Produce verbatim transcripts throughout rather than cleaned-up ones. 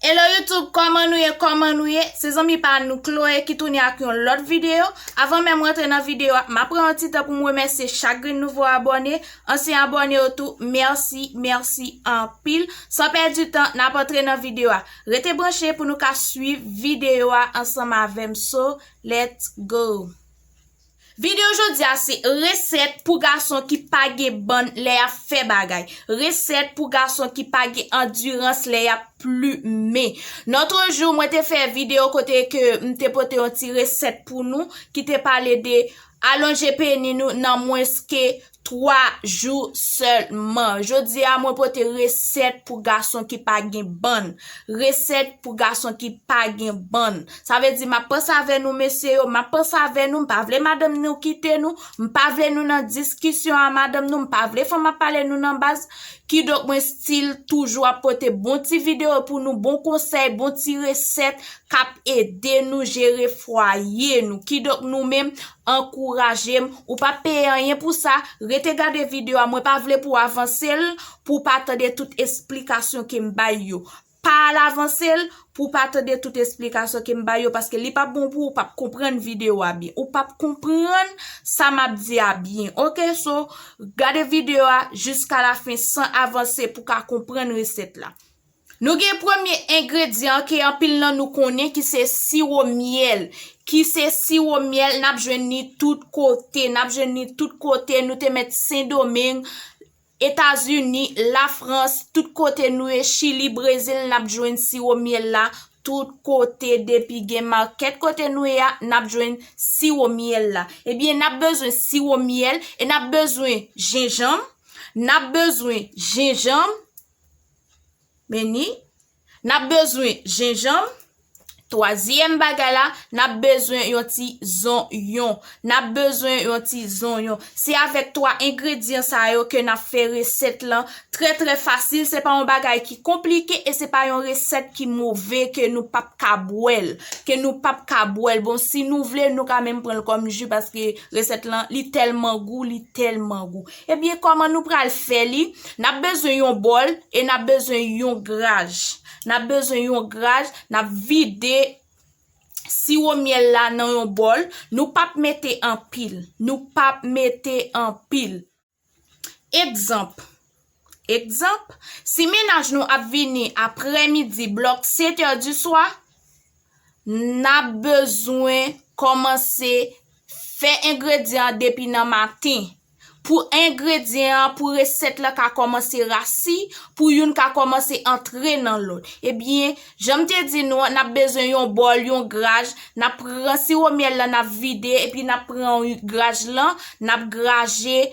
Hello YouTube, kòman nou ye, kòman nou ye? Se zanmi pa nou Chloé ki tounen ak yon lòt videyo. Avan menm rantre nan videyo a, m ap pran yon ti tan pou m remèsye chak grenn nouvo abòne, ansyen abòne yo tou, mèsi, mèsi anpil. San pèdi tan, n ap antre nan videyo a. Rete branche pou nou ka swiv videyo a ansanm avè m. So, let's go! Videyo jodi a se resèt pou gason ki pa gen bann lè y ap fè bagay. Resèt pou gason ki pa gen andirans lè y ap plimen. Nòtrejou, mwen te fè videyo kote ke m te pote yon ti resèt pou nou ki te pale de alonje peni nou nan mwens ke twa jou sèlman. Jodi a, mwen pote resèt pou gason ki pa gen bann. Resèt pou gason ki pa gen bann. Sa vle di, m ap panse avè nou, mesye yo, m ap panse avè nou, m pa vle madanm nou kite nou, m pa vle nou nan diskisyon a madanm nou, m pa vle fanm ap pale nou nan baz. Kidonk, mwen still toujou ap pote bon ti videyo pou nou, bon konsèy, bon ti resèt k ap ede nou jere fwaye nou. Kidonk, nou menm, ankouraje m. Ou p ap peye anyen pou sa. Rete gade videyo a. Mwen pa vle pou w avanse l, pou w pa tande tout esplikasyon ke m bay yo. Pa al avanse l pou w pa tande tout esplikasyon ke m bay yo, paske li p ap bon pou ou, ou p ap konprann videyo a byen. Ou p ap konprann sa m ap di a byen. Oke, so, gade videyo a jiska lafen san avanse pou w ka konprann resèt la. Nou gen premye engredyan ke anpil nan nou konnen ki se siwo myèl. Ki se siwo myèl, n ap jwenn li tout kote. N ap jwenn li tout kote. Nou te mèt Sendomeng, Etazini, Lafrans, tout kote nou ye, Chili, Brezil, n ap jwenn siwo myèl la tout kote. Depi gen makèt kote nou ye a, n ap jwenn siwo myèl la. Ebyen, n ap bezwen siwo myèl e n ap bezwen jenjanm. N ap bezwen jenjanm. Men ni, n ap bezwen jenjanm. Twazyèm bagay la, n ap bezwen yon ti zonyon. N ap bezwen yon ti zonyon. Se avèk twa engredyan sa yo ke n ap fè resèt lan. Trè, trè fasil. Se pa yon bagay ki konplike e se pa yon resèt ki move ke nou p ap ka bwè l. Ke nou p ap ka bwè l. Bon, si nou vle, nou ka menm pran l kòm ji paske resèt lan, li tèlman gou, li tèlman gou. Ebyen, kòman nou pral fè li? N ap bezwen yon bòl e n ap bezwen yon graj. N ap bezwen yon graj, n ap vide siwo myèl la nan yon bòl. Nou p ap mete anpil. Nou p ap mete anpil. Egzanp. Egzanp, si mennaj nou ap vini aprèmidi, blòk sèt è di swa, n ap bezwen kòmanse fè engredyan an depi nan maten. Pou engredyan an, pou resèt la ka kòmanse rasi, pou youn ka kòmanse antre nan lòt. Ebyen, jan m te di nou an, n ap bezwen yon bòl, yon graj, n ap pran siwo myèl la, n ap vide, epi n ap pran graj lan, n ap graje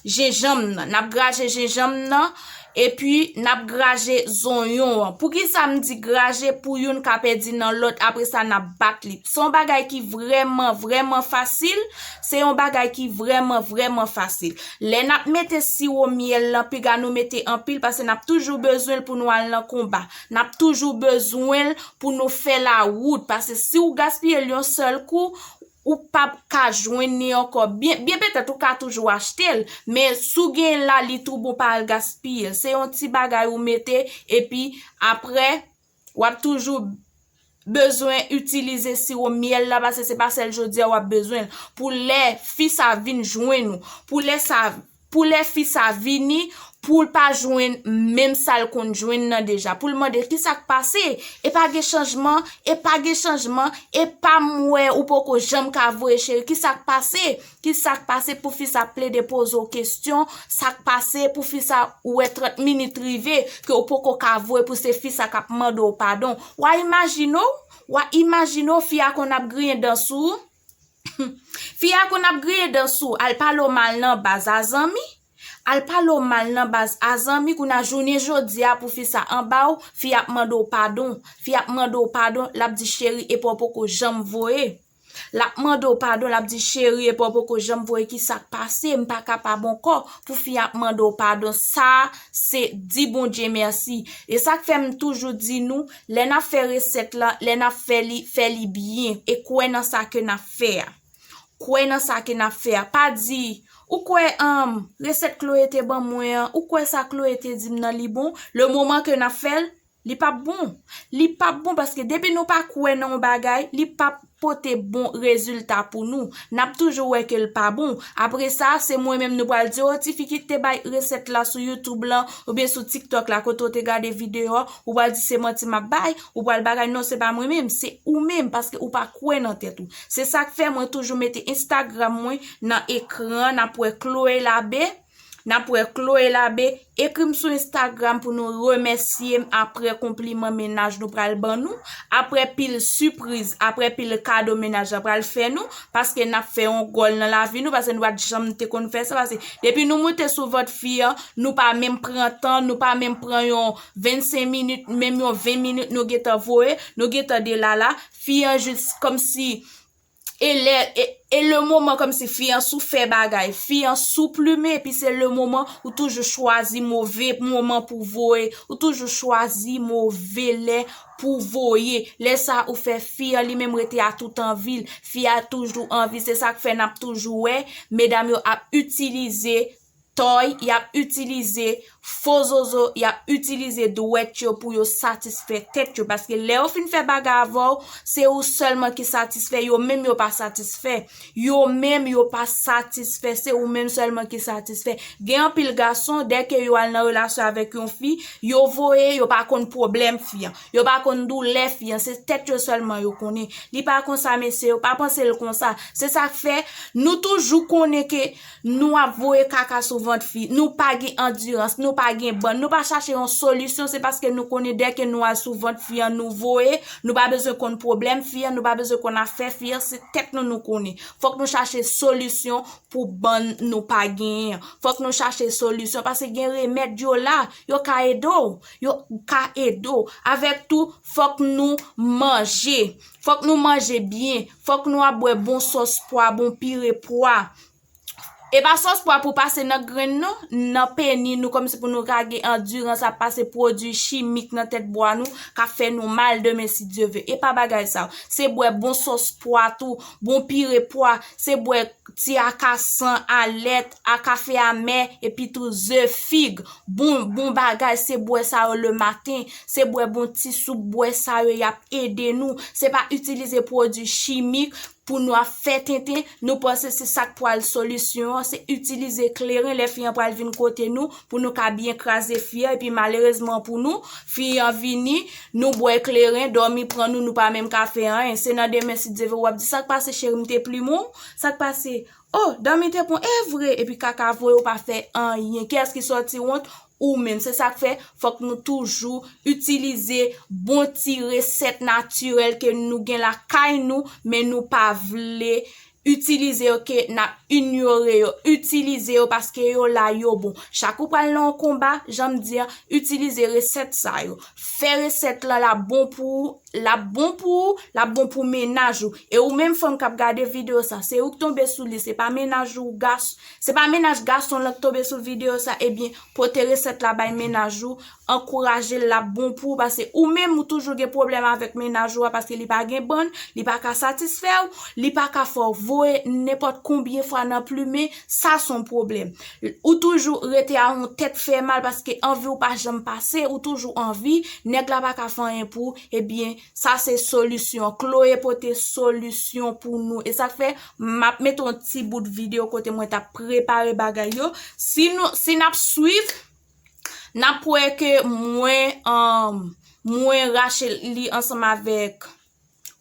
jenjanm nan. N ap graje jenjanm nan, epi n ap graje zonyon an. Poukisa m di graje? Pou youn ka pèdi nan lòt, apre sa n ap bat li. Se yon bagay ki vrèman, vrèman fasil. Se yon bagay ki vrèman, vrèman fasil. Lè n ap mete siwo myèl lan, piga nou mete anpil, paske n ap toujou bezwen l pou nou al nan konba. N ap toujou bezwen l pou nou fè lawout, paske si w gaspiye l yon sèl kou, ou p ap ka jwenn li ankò. Byen, byen petèt ou ka toujou achte l, men si w gen l la, li tou bon, pa al gaspiye l. Se yon ti bagay ou mete, epi apre, w ap toujou bezwen itilize siwo myèl la, paske se pa sèl jodi a w ap bezwen l. Pou lè fi sa vin jwenn ou, pou lè sa, pou lè fi sa vini, pou l pa jwenn menm sa l konn jwenn nan deja. Pou l mande, "Kisa k pase? E pa gen chanjman? E pa gen chanjman? E pa m wè ou poko janm ka voye cheri? Kisa k pase? Kisa k pase?" Pou fi sa plede poze w kesyon, sa k pase? Pou fi sa, ou wè trant minit rive, ke w poko ka voye, pou se fi sa k ap mande w padon. W a imajine w, w a imajine w, fi a konn ap griyen dan sou ou. Fi a konn ap griyen dan sou ou, al pale w mal nan baz a zanmi. Al pale w mal nan baz a zanmi, kounye a jounen jodi a pou fi sa anba w, fi ap mande w padon. Fi ap mande w padon, l ap di, "Cheri, epa w poko janm voye." L ap mande w padon, l ap di, "Cheri, epa w poko janm voye, kisa k pase? M pa kapab ankò." Pou fi ap mande w padon, sa se di Bondye mèsi. E sa k fè m toujou di nou, lè n ap fè resèt la, lè n ap fè li, fè li byen. E kwè nan sa ke n ap fè a. Kwè nan sa ke n ap fè a. Pa di, "Ou kwè, um, resèt Chloé te ban mwen an, ou kwè sa Chloé te di m nan li bon?" Le moman ke n ap fè l, Li p ap bon. Li p ap bon paske depi nou pa kwè nan yon bagay, li p ap pote bon rezilta pou nou. N ap toujou wè ke l pa bon. Apre sa, se mwen menm nou pral di, o, tifi ki te bay resèt la sou YouTube lan, oubyen sou TikTok la, kote w te gade videyo a, ou pral di se manti m ap bay, ou pral bagay, non, se pa mwen menm, se ou menm, paske ou pa kwè nan tèt ou. Se sa k fè mwen toujou mete Instagram mwen nan ekran, n ap wè Chloé Labbé, n ap wè Chloé Labbé, ekri m sou Instagram pou nou remèsye m apre konpliman mennaj nou pral ban nou, apre pil sipriz, apre pil kado mennaj la pral fè nou, paske n ap fè yon gòl nan lavi nou, paske nou pa t janm te konn fè sa, paske depi nou moute sou vant fi an, nou pa menm pran tan, nou pa menm pran yon vennsenk minit, menm yon ven minit nou gentan voye, nou gentan delala, fi an jis kòmsi e lè, e, e le moman kòmsi fi an sou fè bagay, fi an sou plimen, epi se le moman ou toujou chwazi move moman pou voye, ou toujou chwazi move lè pou voye. Lè sa ou fè fi an li menm rete a tout anvi l, fi a toujou anvi, se sa k fè n ap toujou wè medam yo ap itilize tòy, y ap itilize fo zozo, y ap itilize dwèt yo pou yo satisfè tèt yo. Paske lè yo fin fè bagay avè w, se ou sèlman ki satisfè, yo menm yo pa satisfè. Yo menm yo pa satisfè, se ou menm sèlman ki satisfè. Gen anpil gason, dèke yo al nan relasyon avèk yon fi, yo voye, yo pa konn pwoblèm fi an. Yo pa konn doulè fi an, se tèt yo sèlman yo konnen. Li pa konsa, mesye, yo pa panse l konsa. Se sa k fè, nou toujou konnen ke nou ap voye kaka sou vant fi, nou pa gen andirans, nou pa gen bann, nou pa chache yon solisyon, se paske nou konnen dèke nou al sou vant fi an, nou voye, nou pa bezwen konn pwoblèm fi an, nou pa bezwen konn afè fi an, se tèt nou nou konnen. Fòk nou chache solisyon pou bann nou pa genyen an. Fòk nou chache solisyon, paske gen remèd yo la, yo ka ede w, yo ka ede w. Avèk tou, fòk nou manje. Fòk nou manje byen, fòk nou ap bwè bon sòs pwa, bon pire pwa. E pa sòs pwa pou pase nan grenn nou, nan peni nou, kòmsi pou nou ka gen andirans ap pase pwodui chimik nan tèt bwa nou, k ap fè nou mal demen si Dye ve. E pa bagay sa yo. Se bwè bon sòs pwa tou, bon pire pwa, se bwè ti akasan, alèt, a kafe amè, epi tou ze fig. Bon, bon bagay, se bwè sa yo le maten, se bwè bon ti soup, bwè sa yo, y ap ede nou. Se pa itilize pwodui chimik pou nou ap fè tenten, nou panse se sa k pral solisyon an, se itilize kleren lè fi an pral vin kote nou, pou nou ka byen kraze fi an, epi malerezman pou nou, fi an vini, nou bwè kleren, dòmi pran nou, nou pa menm ka fè anyen. Se nan demen, si Dye ve, w ap di, "Sa k pase, cheri, m te plimen w? Sa k pase? Oh, dòmi te pran, e vre?" Epi kaka voye, ou pa fè anyen. Kiyès ki sòti wont? Ou menm. Se sa k fè, fòk nou toujou itilize bon ti resèt natirèl ke nou gen lakay nou, men nou pa vle itilize yo, ke n ap inyore yo. Itilize yo paske yo la, yo bon. Chak ou pral nan yon konba, jan m di an, itilize resèt sa yo. Fè resèt la, l ap bon pou ou, l ap bon pou ou, l ap bon pou mennaj ou. E ou menm fanm k ap gade videyo sa, se ou k tonbe sou li, se pa mennaj ou, gas-, se pa mennaj gason lan k tonbe sou videyo sa, ebyen, pote resèt la bay mennaj ou, ankouraje l, l ap bon pou ou, paske ou menm ou toujou gen pwoblèm avèk mennaj ou a, paske li pa gen bann, li pa ka satisfè w, li pa ka fè w voye nenpòt konbyen fwa nan plimen, sa se yon pwoblèm. Ou toujou rete a yon tèt fè mal paske anvi w pa janm pase, ou toujou anvi, nèg la pa ka fè anyen pou ou, ebyen, sa se solisyon. Chloé pote solisyon pou nou. E sa k fè, m ap mete yon ti bout videyo kote mwen t ap prepare bagay yo. Si nou, si n ap swiv, n ap wè ke mwen, um, mwen rache li ansanm avèk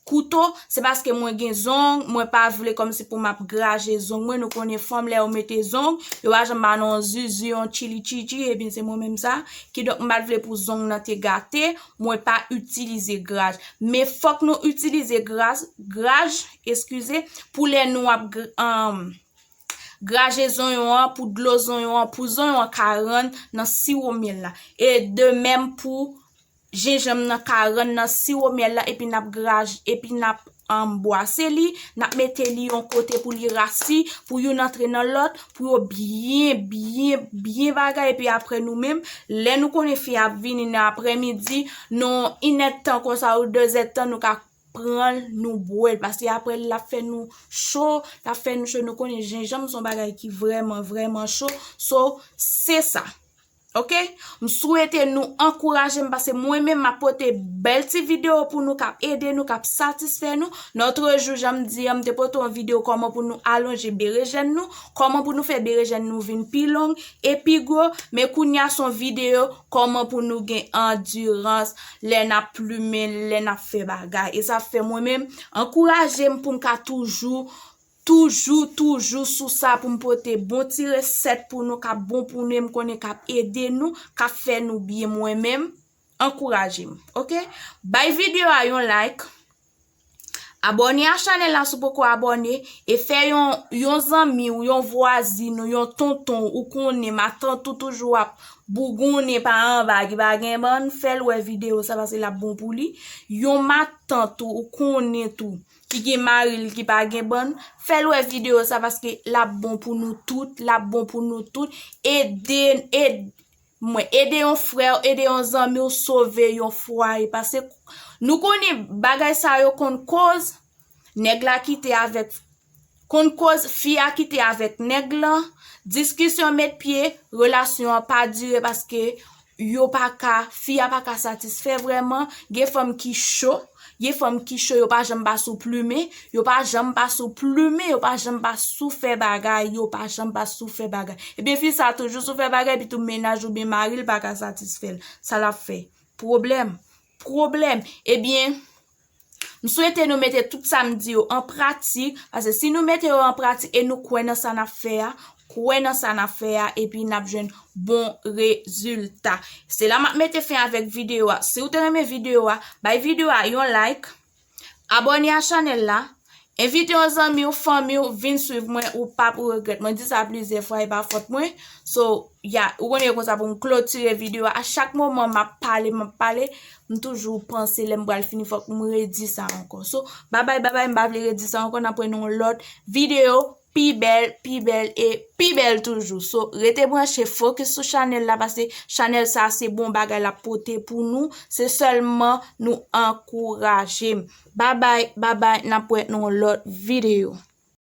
kouto, se paske mwen gen zong, mwen pa vle kòmsi pou m ap graje zong mwen. Nou konnen fanm lè yo mete zong, yo pa janm ba nou yon zuzu, yon chili chichi, ebyen se mwen menm sa. Kidonk, m pa t vle pou zong nan te gate, mwen pa itilize graj. Men fòk nou itilize graj, graj, eskize, pou lè nou ap gr-, um, graje zonyon an, pou dlo zonyon an, pou zonyon an ka rann nan siwo myèl la. E de menm pou jenjanm nan ka rann nan siwo myèl la, epi n ap graj-, epi n ap, um, bwase li, n ap mete li yon kote pou li rasi, pou youn antre nan lòt, pou yo byen, byen, byen bagay, epi apre nou menm, lè nou konnen fi a ap vini nan aprèmidi, nan inèdtan konsa ou dezèdtan, nou ka pran l, nou bwè l, paske apre l ap fè nou cho, l ap fè nou cho, nou konnen jenjanm se yon bagay ki vrèman, vrèman cho, so, se sa. Ok? M swete nou ankouraje m, paske mwen menm m ap pote bèl ti videyo pou nou, k ap ede nou, k ap satisfè nou. Lòt jou, jan m di an, m te pote yon videyo kòman pou nou alonje berejèn nou, kòman pou nou fè berejèn nou vin pi long e pi gwo. Men kounye a se yon videyo kòman pou nou gen andirans lè n ap plimen, lè n ap fè bagay. E sa fè mwen menm ankouraje m pou m ka toujou toujou, toujou sou sa pou m pote bon ti resèt pou nou, k ap bon pou nou, e m konnen k ap ede nou, k ap fè nou byen mwen menm, ankouraje m, ok? Bay videyo a yon like, abòne a chanèl la si w poko abòne, e fè yon, yon zanmi w, yon vwazin ou, yon tonton ou konnen, matant ou toujou ap bougonnen pa anba, ki pa gen bann, fè l wè videyo sa, paske l ap bon pou li. Yon matant ou, ou konnen tou, ki gen mari l ki pa gen bann, fè l wè videyo sa, paske l ap bon pou nou tout, l ap bon pou nou tout. Ede, ed, mwen, ede yon frè w, ede yon zanmi w sove yon fwaye, paske nou konnen bagay sa yo konn koz nèg la kite avèk, konn koz fi a kite avèk nèg lan, diskisyon met pye, relasyon an pa dire paske yo pa ka, fi a pa ka satisfè vrèman. Gen fanm ki cho, gen fanm ki cho, yo pa janm pa sou plimen, yo pa janm pa sou plimen, yo pa janm pa sou fè bagay, yo pa janm pa sou fè bagay. Ebyen, fi sa toujou sou fè bagay, epi tou mennaj oubyen mari l pa ka satisfè l. Sa l ap fè? Pwoblèm. Pwoblèm. Ebyen, m swete nou mete tout sa m di yo an pratik, paske si nou mete yo an pratik e nou kwè nan sa n ap fè a, kwè nan sa n ap fè a, epi n ap jwenn bon rezilta. Se la m ap mete fen avèk videyo a. Si w te renmen videyo a, bay videyo a yon like, abòne a chanèl la, envite yon zanmi w, fanmi w, vin swiv mwen, ou p ap regrèt. Mwen di sa plizyè fwa, e pa fòt mwen. So, ya, ou konnen konsa pou m klotire videyo a. A chak moman m ap pale, m ap pale, m toujou panse lè m pral fini, fòk m redi sa ankò. So, babay, babay, m pa vle redi sa ankò, n ap wè nan yon lòt videyo, pi bèl, pi bèl e pi bèl toujou. So, rete branche, fokis sou chanèl la, paske chanèl sa se bon bagay l ap pote pou nou. Se sèlman nou ankouraje m. Babay, babay, n ap wè nan yon lòt videyo.